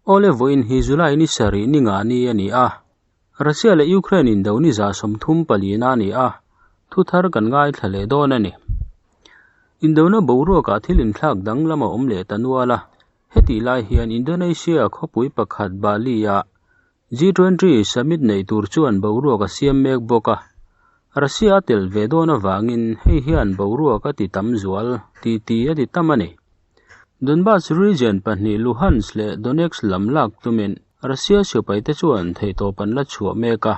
Awle vawiin hi July ni sarih ni nga ni a ni a, Russia leh Ukraine indo ni 34 na a ni a, thu thar kan ngaithla leh dawn a ni. Indona boruakah thil inthlak danglam a awm leh ta nual a, hetih lai hian Indonesia khawpui pakhat Bali-ah G20 summit nei tur chuan boruak a siam mek bawk a, Russia a tel ve dawn avangin hei hian boruak a ti tam zual ti ti a ti tam a ni. Donbas region pahnih Luhansk leh Donetsk lam lak tumin Russia sipaite chuan theihtawp an la chhuah mek a.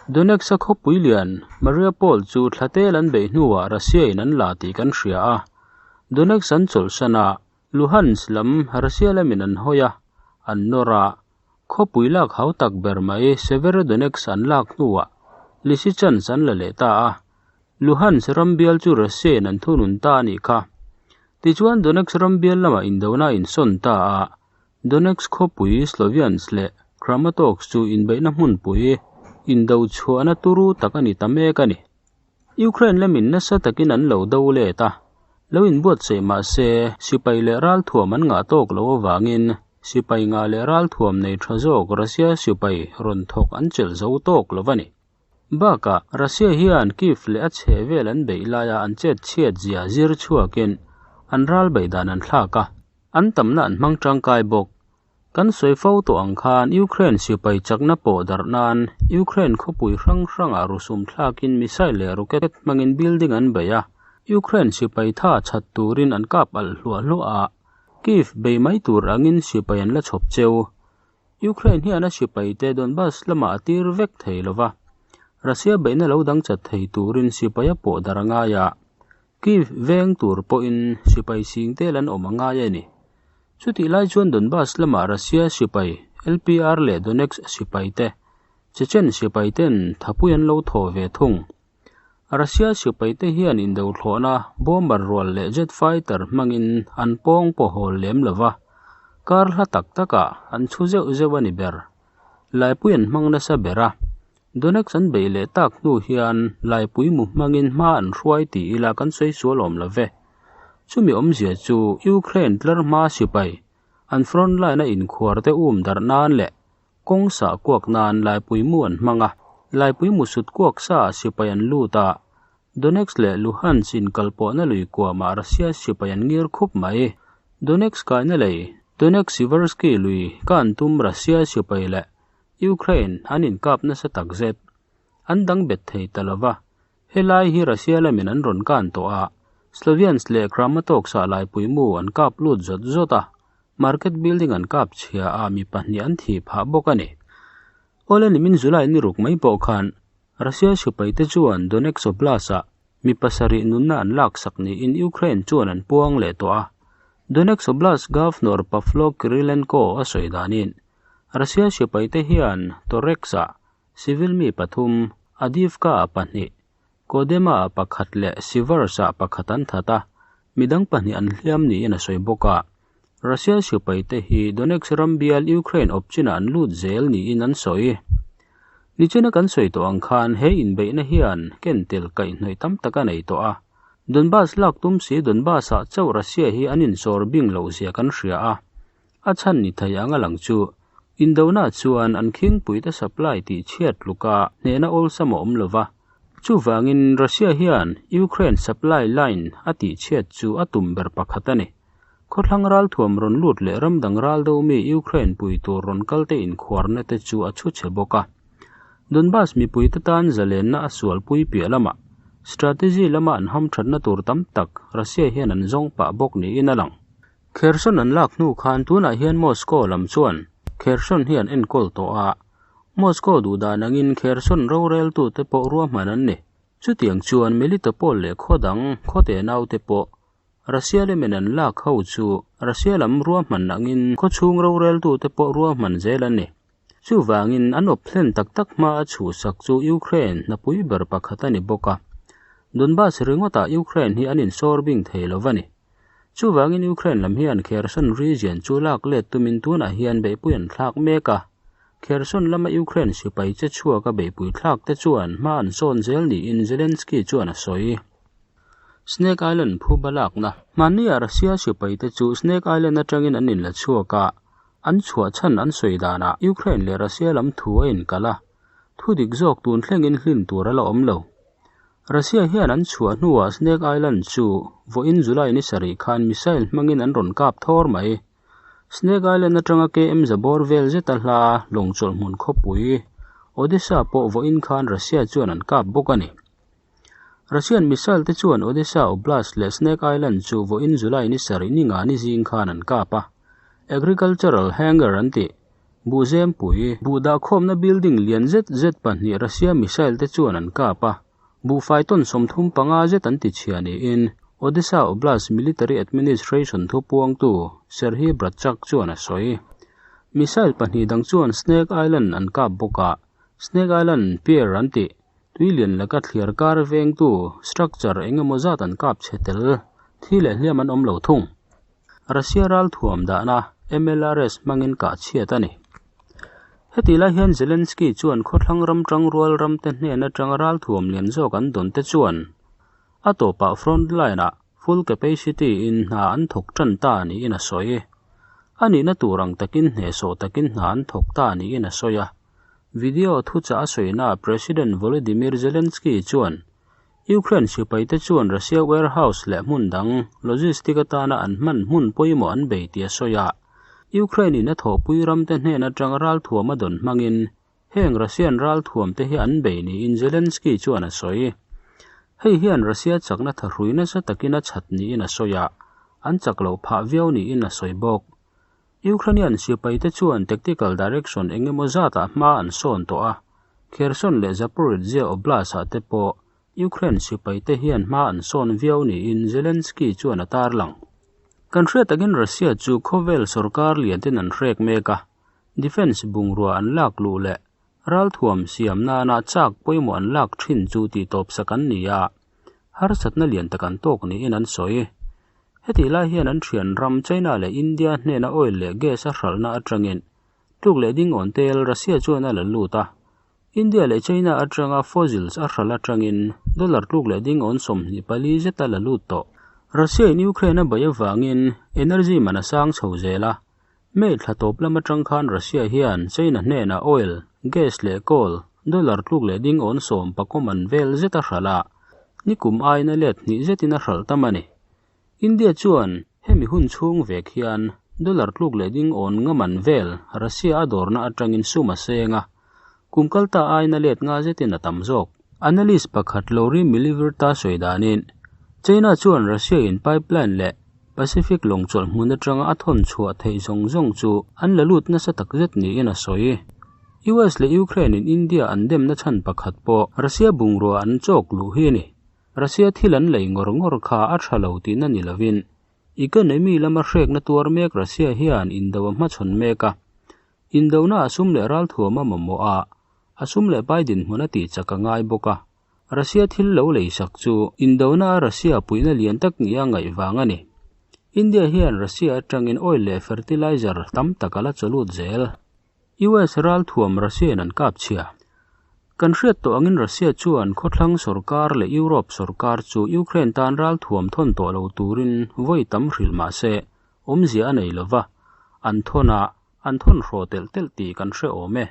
Donetsk-a khawpui lian Mariupol chu thla tel an beih hnuah Russia-in an la tih kan hria a, Donetsk an chawlhsan a, Luhansk lam Russia lamin an hawi a, an nawr a, Khawpui lak hau tak ber mai Severodonetsk an lak hnuah Lysychansk an la leh ta a, Luhansk ram bial chu Russia-in an thunun ta a nih kha. Tichuan Donetsk ram bial lamah indona a insawn ta a, Donetsk khawpui Sloviansk leh Kramatorsk chu inbeihna hmunpui indo chhuahna turu tak a ni ta mek a ni. Ukraine lamin nasa takin an lo do let a, lo inbuatsaih mah se sipai leh ralthuam an ngah tawk loh avangin sipai ngah leh ralthuam nei tha zawk Russia sipai rawn thawk an chelh zo tawk lo a ni. Bakah, Russia hian Kyiv leh a chheh vel an beih laia an chet chhiat zia zir chhuakin an ral beih dan an thlak a, an tamna an hmang tangkai bawk. Kan sawi fo tawh ang khan Ukraine sipai chakna pawh darh nan Ukraine khawpui hrang hrangah rusum thlakin missile leh rocket hmangin building an bei a, Ukraine sipai tha chhat turin an kap alh hluah hluah a, Kyiv bei mai tur angin sipai an la chhawp cheu. Ukraine hian a sipaite Donbas lamah a tir vek thei lo va, Russia beihna lo dang chat thei turin sipai a pawh darh a ngai a, Kyiv veng tur pawhin sipai sing tel an awm a ngai a ni. Chutih lai chuan Donbas lamah Russia sipai, LPR leh Donetsk sipai te, Chechen sipai ten thapui an lo thaw ve thung. Russia sipai te hian indothlawhna bomber rual leh jet fighter hmangin an pawng pawh hawl lem lo va, kar hla tak takah an chhu zeuh zeuh a ni ber. Laipui an hmang nasa ber a, Donetsk an beih leh tak hnu hian laipui mu hmangin hma an hruai tih ila kan sawi sual awm lo ve. Chumi awmzia chu Ukraine tlar hma sipai an front line a inkhuar te um darh nan leh kawng sah kuak nan laipui mu an hmang a, laipui mu sut kuak sa ah sipai an lut a, Donetsk leh Luhansk inkalpawhna lui kuamah Russia sipai an ngir khup mai. Donetsk kaina lei Donetsk-Siversky lui kan tum Russia sipai leh Ukraine an inkap nasa tak zet. An dang bet thei ta lo va. Helai hi Russia lamin an rawn kan tawh a, Sloviansk leh Kramatorsk ah laipui mu an kap lut zawt zawt a, market building an kap chhia a mi pahnih an thih phah bawk a ni. Awle nimin July ni ruk mai pawh khan Russia sipaite chuan Donetsk Oblast ah mi pasarih nunna an laksak niin Ukraine chuan an puang leh tawh a. Donetsk Oblast Governor Pavlo Kyrylenko a sawi danin Russia sipaite hian Toretsk-ah civil mi pathum, Avdiivka-ah pahnih, Kodema-ah pakhat leh Siversk-ah pakhat an that a, midang pahnih an hliam niin a sawi bawk a. Russia sipaite hi Donetsk ram bial Ukraine awp chinah an lut zel niin an sawi. Nichina kan sawi tawh ang khan he inbeihna hian ken tel kaihhnawih tam tak a nei tawh a. Donbas lak tum si Donbas-ah chauh Russia hi an insawr bing loh zia kan hria a. A chhan ni thei ang a lang chu, Indona chuan an khingpuite supply tih chhiat tluka hnehna awlsam a awm lo va. Chuvangin Russia hian Ukraine supply line a tih chhiat chu a tum ber pakhat a ni. Khawthlang ralthuam rawn lut leh ram dang ral do mi Ukraine pui tur rawn kalte inkhuarna te chu a chhu chhe bawk a. Donbas mipuite tan zalenna a sualpui piah lamah strategy lama an hamthatna tur tam tak Russia hian an zawng pah bawk niin a lang. Kherson an lak hnu khan tunah hian Moscow lam chuan Kherson hi an enkawl tawh a, Moscow duhdan angin Kherson roreltute pawh ruahman an ni. Chutiang chuan Melitopol leh khaw dang khaw te naute pawh Russia lemen an lak ho chu Russia lam ruahman angin khaw chhung roreltute pawh ruahman zel an ni. Chuvangin an awp hlen tak tak hma a chhuhsak chu Ukraine hnapui ber pakhat a ni bawk a, Donbas ringawtah Ukraine hi an insawr bing thei lo va ni. Chuvangin Ukraine lam hian Kherson region chu lak let tumin tunah hian beihpui an thlak mek a. Kherson lama Ukraine sipai che chhuaka beihpui thlak te chuan hma an sawn zel niin Zelensky chuan a sawi. Snake Island phuba lakna. Hmannia Russia sipai te chu Snake Island atangin an inla chhuak a. An chhuah chhan an sawi danah Ukraine leh Russia lam thu a inkalh a, thu dik zawk tun thlengin hlin tur a la awm lo. Russia hian an chhuah hnuah Snake Island chu vawiin July ni sarih khan missile hmangin an rawn kap thawr mai. Snake Island atanga KM zabawr vel zeta hla lawng chawlhhmun khawpui Odesa pawh vawiin khan Russia chuan an kap bawk a ni. Russian missile te chuan Odesa Oblast leh Snake Island chu vawiin July ni sarih ni nga ni zing khan an kap a. Agricultural hangar an tih. Buhzempui, buh dahkhawmna building lian zet zet pahnih Russia missile te chuan an kap a, buhfai tawn 35 zet an tichhia niin Odesa Oblast Military Administration thupuangtu Serhiy Bratchuk chuan a sawi. Missile pahnih dang chuan Snake Island an kap bawk a, Snake Island Pier an tih tuilian laka thliar kar vengtu structure eng emaw zat an kap chhe tel, thi leh hliam an awm lo thung. Russia ralthuam dahna MLRS hmangin kah chhiat a ni. Hetih lai hian Zelensky chuan khawthlang ram tangrual ramte hnen atanga ralthuam lian zawk an dawn te chuan a tawpah front line-ah full capacity in hna an thawk tan ta niin a sawi. A nihna tur ang takin hnehsawh takin hna an thawk ta niin a sawi a. Video thuchah a sawinaah President Volodymyr Zelensky chuan Ukraine sipaite chuan Russia warehouse leh hmun dang logistic atana an hman hmun pawimawh an bei tih a sawi a. Ukraine in a thawhpui ramte hnen atanga ralthuam a dawn hmangin heng Russian ralthuamte hi an bei niin Zelensky chuan a sawi. Hei hian Russia chakna thahrui nasa takin a chhat niin a sawi a, an chak loh phah viau niin a sawi bawk. Ukrainian sipaite chuan tactical direction eng emaw zatah hma an sawn tawh a, Kherson leh Zaporizhzhia Oblast-ah te pawh Ukraine sipaite hian hma an sawn viau niin Zelensky chuan a tarlang. Kan hriat takin Russia chu khawvel sorkar lianten an hrek mek a, defence bungrua an lak luh leh ralthuam siam nana chak pawimawh an lak thin chu tihtawpsak an ni a, harsatna lian tak an tawk niin an sawi. Hetih lai hian an thian ram China leh India hnena oil leh gas a hralhna atangin tluk leh ding awn tel Russia chuan a la lut a. India leh China atanga fossils a hralh atangin dollar tluk leh ding awn 24 zet a la lut tawh. Russia in Ukraine a beih avangin energy man a sang chho zel a. May thla tawp lam atang khan Russia hian China hnenah oil, gas leh coal dollar tluk leh ding awn sawm pakawm an vel zet a hralh a, nikum aiin a let hnih zetin a hralh tam a ni. India chuan hemi hun chhung vek hian dollar tluk leh ding awn nga man vel Russia a dawrna atangin sum a seng a, kum kal ta aiin a let nga zetin a tam zawk. Analyst pakhat Lauri Myllyvirta sawi danin, China chuan Russia in pipeline leh Pacific lawng chawlh hmun atanga a thawn chhuah theih zawng zawng chu an la lut nasa tak zet niin a sawi. US leh Ukraine in India an demna chhan pakhat pawh Russia bungrua an chawk luh hi a ni. Russia thil an lei ngawr ngawr kha a tha lo tihna ni lovin, economy lama hrekna tuar mek Russia hian indo a hmachhawn mek a. Indona a sum leh ralthuam a mamawh a, a sum leh pai dinhmun a tihchak a ngai bawk a. Russia thil lo leisak chu indona a Russia puihna lian tak nia ngaih vang a ni. India hian Russia atangin oil leh fertilizer tam tak a la chawlut zel. US ralthuam Russia in an kap chhia. Kan hriat tawh angin Russia chuan khawthlang sorkar leh Europe sorkar chu Ukraine tan ralthuam thawn tawh lo turin vawi tam hrilh mah se, awmzia a nei lova, an thawn a, an thawn hraw telh telh tih kan hre awm e.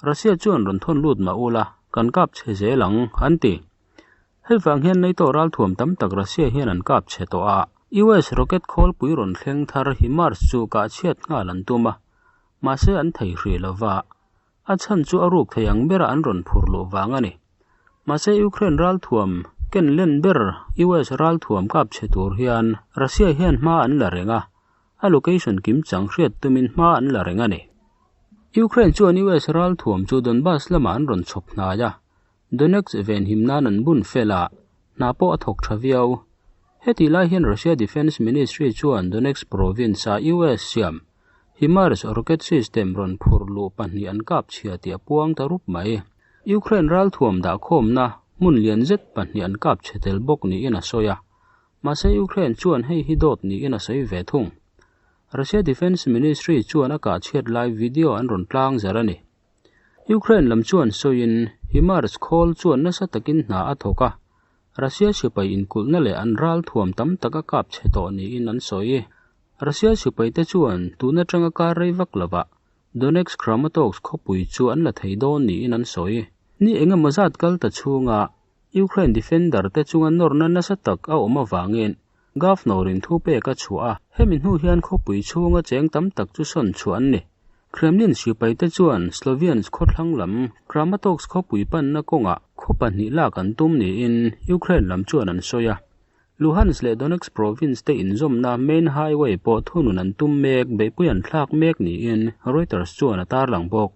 Russia chuan rawn thawn lut mah ula, kan kap chhe zel ang, an ti. Hei vang hian NATO ralthuam tam tak Russia hian an kap chhe tawh a, US rocket khawlpui rawn thleng thar HIMARS chu kah chhiat nghal an tum a, Mahse an thei hrih lo va, a chhan chu a ruk thei ang bera an rawn phur luh vang a ni. Mahse Ukraine ralthuam ken len ber US ralthuam kap chhe tur hian Russia hian hma an la reng a, a location kim chang hriat tumin hma an la reng a ni. Ukraine chuan US ralthuam chu Donbas lamah an rawn chhawp hnai a, Donetsk venhim nan an bun fel a, hna pawh a thawk tha viau. Hetih lai hian Russia Defence Ministry chuan Donetsk province-a US siam HIMARS rocket system rawn phur luh pahnih an kap chhia tih a puang ta rup mai. Ukraine ralthuam dahkhawmna hmun lian zet pahnih an kap chhe tel bawk niin a sawi a, mahse Ukraine chuan hei hi dawt niin a sawi ve thung. Russia Defence Ministry chuan a kah chhiat lai video an rawn tlang zar a ni. Ukraine lam chuan sawiin HIMARS khawl chuan nasa takin hna a thawk a, Russia sipai inkulhna leh an ralthuam tam tak a kap chhe tawh niin an sawi. Russia sipaite chuan tun atanga kar rei vak lovah Donetsk Kramatorsk khawpui chu an la thei dawn niin an sawi. Ni engemaw zat kal ta chhunga Ukraine defender te chunga nawrna nasa tak a awm avangin Governor in thu pek a chhuah a, hemi hnu hian khawpui chhunga cheng tam tak chu sawn chhuah an ni. Kremlin sipaite chuan Sloviansk khawthlang lam Kramatorsk khawpui panna kawngah khaw pahnih lak an tum niin Ukraine lam chuan an sawi a. Luhansk leh Donetsk province te inzawmna main highway pawh thunun an tum mek beihpui an thlak mek niin Reuters chuan a tarlang bawk.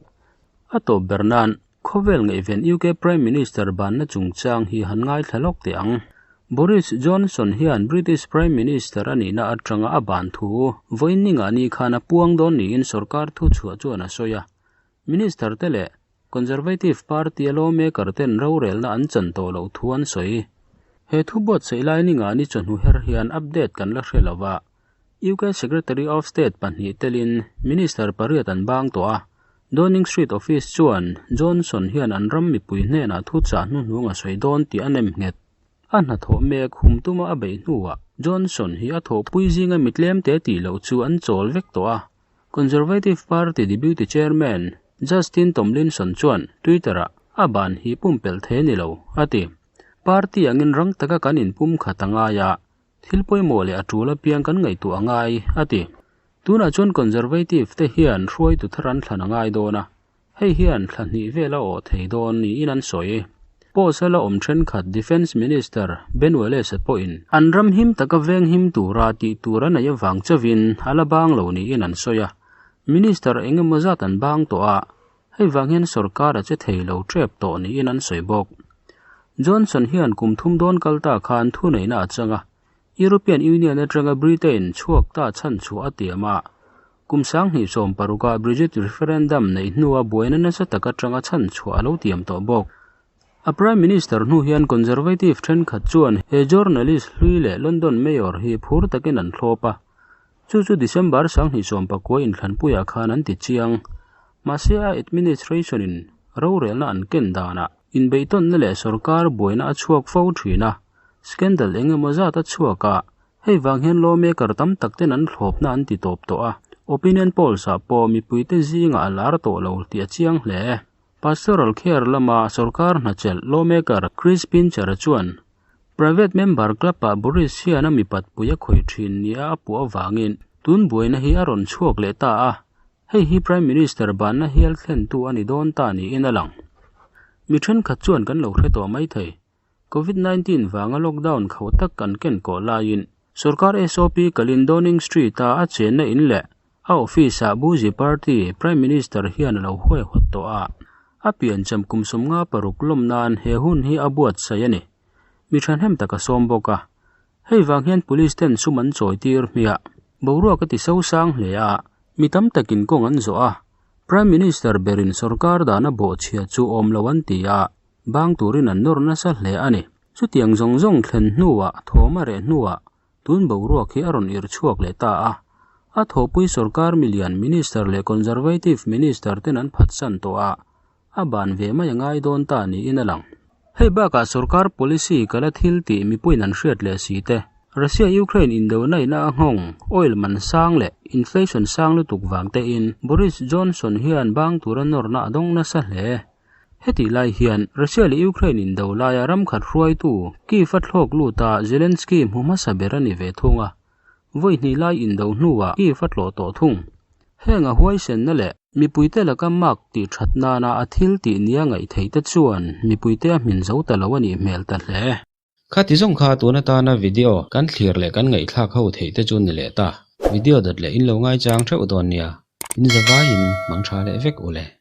A tawp ber nan Khawvel ngaihven UK Prime Minister banna chungchang hi han ngaithla lawk teh ang. Boris Johnson hian British Prime Minister a nihna atanga a ban thu vawiin ningah ni khan a puang dawn niin sorkar thuchhuah chuan a sawi a. Minister te leh Conservative Party a lawmaker ten rorelna an chan tawh loh thu an sawi. He thu buatsaih lai ningah ni chawhnu her hian update kan la hre lo va. UK Secretary of State pahnih telin Minister pariat an bang tawh a, Downing Street Office chuan Johnson hian an ram mipui hnenah thuchah hnuhnung a sawi dawn tih a nem nghet. A hnathawh mek hum tuma a beih hnuah Johnson hi a thawhpui zinga mi tlemte tih loh chu an chawl vek tawh a, Conservative Party Deputy Chairman Justin Tomlinson chuan Twitter-ah a ban hi pumpelh thei a ni lo, a ti. Party angin rang taka kan inpumkhat a ngai a, Thil pawimawh leh a tul apiang kan ngaihtuah a ngai, a ti. Tunah chuan Conservative te hian hruaitu thar an thlan a ngai dawn a, hei hian thla hnih vel a awh thei dawn niin an sawi. Post a la awm thenkhat Defence Minister Ben Wallace-a pawhin an ram him taka veng him tura tih tur a neih avang chauhin a la bang lo niin an sawi a, Minister eng emaw zat an bang tawh a, Hei vang hian sorkar a che thei lo tep tawh niin an sawi bawk. Johnson hian kum thum dawn kal ta khan thuneihna a chang a, European Union atanga Britain chhuak ta chhan chhuah a tiam a. Kum 2016 a Brexit referendum neih hnua buaina nasa tak atanga chhan chhuah a lo tiam tawh bawk. A Prime Minister hnu hian Conservative thenkhat chuan he journalist hlui leh London Mayor hi phur takin an thlawp a. Chu chu December 2019 inthlanpuiah khan an ti chiang. Mahse a administration in rorelna an ken danah inbeihtawnna leh sorkar buaina a chhuak fo thin a, scandal eng emaw zat a chhuak a, hei vang hian lawmaker tam tak ten an thlawpna an ti tawp tawh a, opinion polls ah pawh mipuite zingah a lar tawh lo tih a chiang hle. Pastoral care lama sorkar hnachelh lawmaker Chris Pincher-a chuan Private member club-ah Boris hian a mipat pui a khawih thin nia a puh avangin tun buaina hi a rawn chhuak leh ta a, hei hi Prime Minister banna hial thlentu a ni dawn ta niin a lang. Mi thenkhat chuan kan lo hre tawh mai thei. Covid 19 vanga lockdown khauh tak kan ken kawh laiin sorkar SOP kalin Downing Street-a a chenna in leh a office-ah Buzi Party Prime Minister hian a lo huaihawt tawh a, a piancham kum 56 lawm nan he hun hi a buatsaih a ni. Mi thahnem tak a sawm bawk a, hei vang hian police ten sum an chawi tir hmiah. Boruak a ti sosang hle a, mi tam takin kawng an zawh a, Prime Minister berin sorkar dana bawhchhia chu awm lo an ti a, Bang turin an nawr nasa hle a ni. Chutiang zawng zawng thlen hnuah, thawm a reh hnuah, tun boruak hi a rawn irh chhuak leh ta a. A thawhpui sorkar milian Minister leh Conservative Minister ten an phatsan tawh a, a ban ve mai a ngai dawn ta niin a lang. Hei bakah sorkar policy kala thil tih mipuiin an hriat leh si te, Russia-Ukraine indona ina a nghawng, oil man sang leh inflation sang lutuk vang tein Boris Johnson hian bang tura nawrna a dawng nasa hle. Hetih lai hian Russia leh Ukraine indo laia ram khat hruaitu Kyiv a thlawk lut a, Zelensky hmu hmasa ber a ni ve thung a. Vawi hnih lai indo hnuah Kyiv a tlawh tawh thung. Heng a huaisenna leh mipuite laka mark tih that nana a thil tih nia ngaih theih te chuan mipuite a hmin zo ta lo a nih hmel ta hle. Khati zawng kha tun atana video kan thlir leh kan ngaihthlak ho theih te chu ni leh ta. Video dawt leh in lo ngaichang theuh dawn nia. In zavaiin mang tha leh vek u le.